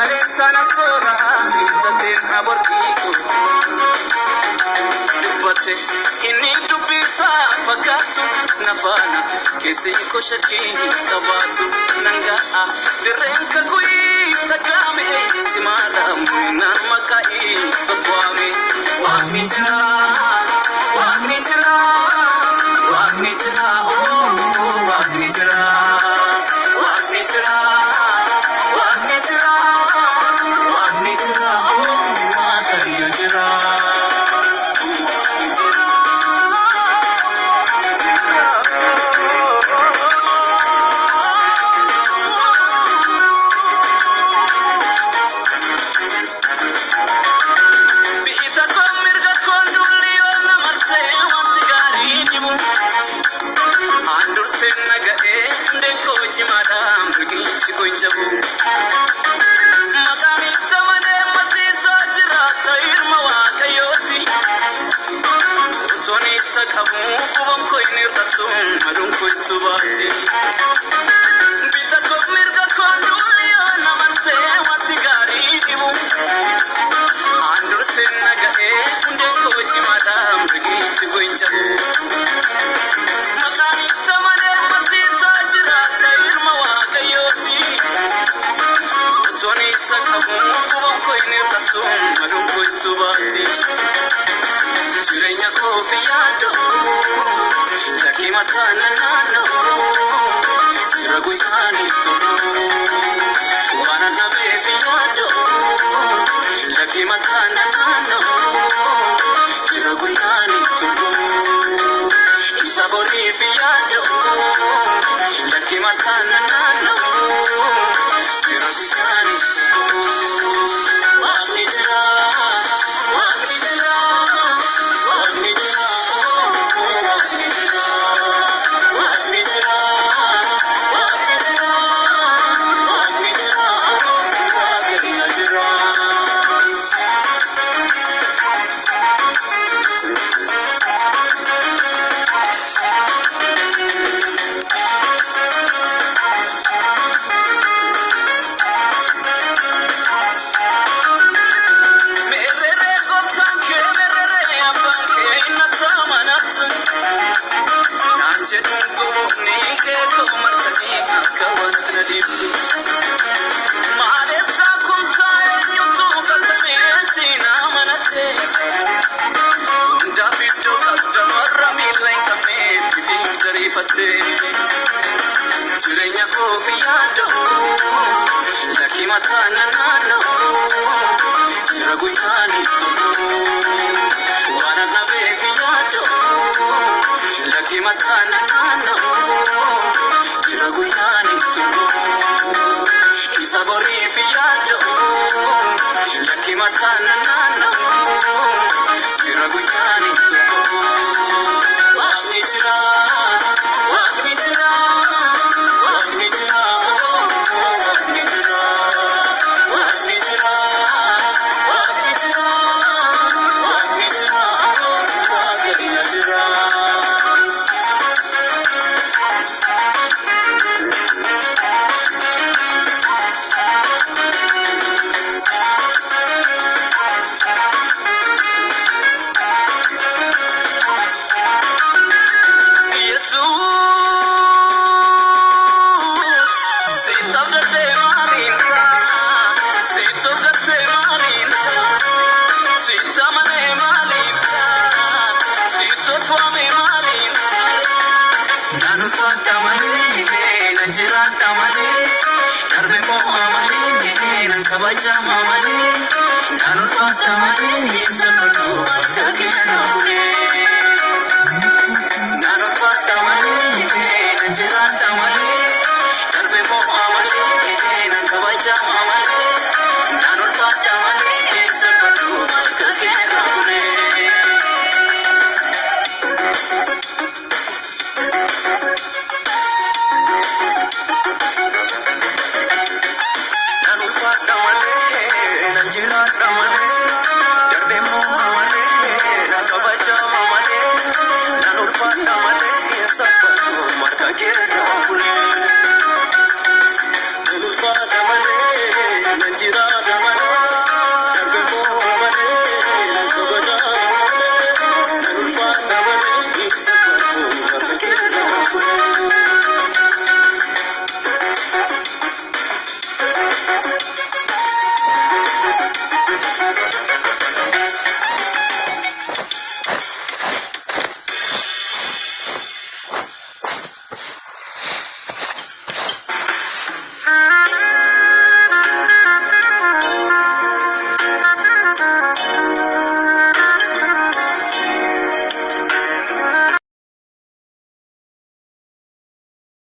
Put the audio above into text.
Kaleessana soora intateen aborkiiku dubbate inni dubbisaa fakkaatu nafaana keessi koo shakkii qabaatu nanga'a dirreen kakuyii tagaame cimaadha muynaan maqaa'ii sokwaame. Waaqni jira, waaqni jira, waaqni jira, oo waaqni jira, waaqni jira, waaqni jira, waaqni jira, oo waaqayyo jira. Bi'isa koo mirga koo dulli yoo na marsee wanti gaarii dhibu. Aan dursee na ga'ee hundeen koo cimaadha mirgichi koo hin jabu. Maqaan isa malee masiisaa jiraata ilma waaqayyooti. Utuun isa qabu quban koo hin hir'atu aduun koo itti baati. Bisa koo mirga koo dulli yoo na marsee wanti gaarii dhibu. Aan dursee na ga'ee hundeen koo cimaadha mirgichi koo hin jabu. Maqaan isa malee masiisaa jiraata ilma waaqayyooti. Utuun isa qabu quban koo hin hir'atu aduun koo itti baati. Jireenya koof yaaddu lakkii mataa na naanna'u jira guyyaan ibsu. Waan an dhabeef yaaddu lakkii mataa na naanna'u jira guyyaan ibsu. Isa boriif yaaddu lakkii mataa na naanna'u jira guyyaan ibsu. Waaqni jira, waaqni jira, waaqni jira, waaqni jira, waaqni jira, waaqni jira, waaqni jira, waaqayyo jira. Meerree gooftaan kee meerree abbaan kee inni tamanatu. Naan jedhuun goofni kee koo marsanii akka wanti na dhiibtu. Maaleessaa kumsaa eenyutu qatamee siinaa manate. Hundaaf iddoo qabda warra miila hin qabneef fitiin dariifatte. Jireenya koof yaaddu lakkii mataa na naanna'u jira guyyaan ibsu. Waan an dhabeef yaaddu lakkii mataa na naanna'u jira guyyaan ibsu. Isa boriif yaaddu lakkii mataa na naanna'u jira guyyaan ibsu. Waaqni jira, waaqni jira, waaqni jira, waaqni jira, waaqni jira, waaqni jira, waaqni jira, waaqayyo jira. Yesuus siitaaf gattee maaliin ta'a? Siitaaf gattee maaliin ta'a? Siita malee maaliin ta'a? Siitaaf waamee maaliin ta'a? Naan ulfaadha malee, nan jiraadha malee, darbe mo'a malee, nan kabajama malee, naan ulfaadha malee, sababa akka kenna malee.